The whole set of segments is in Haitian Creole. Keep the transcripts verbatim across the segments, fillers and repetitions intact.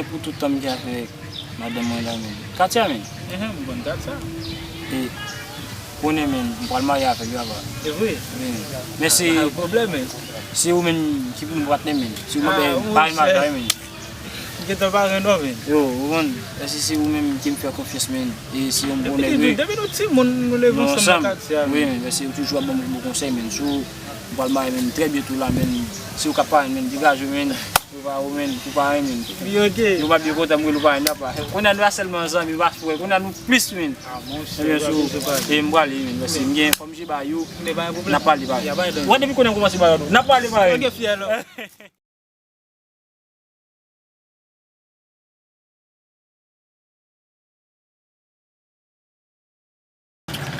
Pou tout tan m gen avèk madanm mwen la, men. Katia, men. Ehe, m konn Katia. E, konnen, men, m pral marye avèk li, apa. E vre? Wi, men. Men se, pa pwoblèm, men. Se ou menm ki pou nou patnè, men. Se ou menm, pa yon madanm, men. M gentan pa renmen, men. Yo, ou konn, èske se ou menm ki m fè konfyans, men. E se yon bon nèg, wi. Depi nou timoun, nou leve ansanm nan katye a, men. Wi, men, èske ou toujou ap ban m bon konsèy, men. Si ou, m pral marye, men, trè byento la, men. Se ou k ap parenn, men, degaje w, men. Prepare w, men, pou parenn, men. Wi, oke. Nou pa byen kontan, m rele w parenn, apa. Kounye a nou pa sèlman zanmi, pa frè. Kounye a nou plis, men. Ah, monchè, e m prale, men. Èske m gen fòm je ba yo, n ap pale, ba yo. Ou wè depi kounye a m kòmanse ba yo, n ap pale, parenn.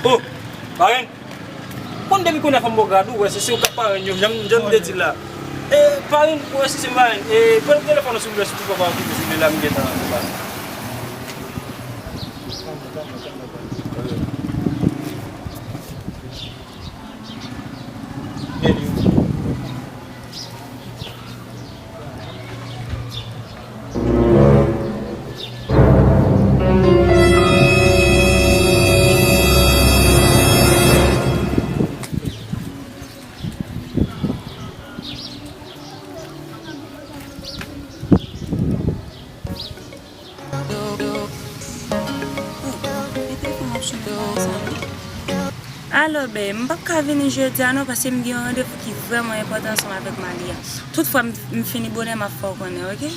Oh, parenn. Konn depi kounye a fè m bon gad ou, wè, se, se ou k ap parenn yo, jan, jan m te di la. E, parenn, wè, si se parenn, e, pran telefòn nan, silvouplè, si ou pa okipe, silvouplè, la, m gentan la. Alo, babe, m p ap ka vini jodi a non, paske m gen yon randevou ki vrèman enpòtan ansanm avèk Malia. Tout fwa m, m fini bonè, m ap fè w konnen, oke?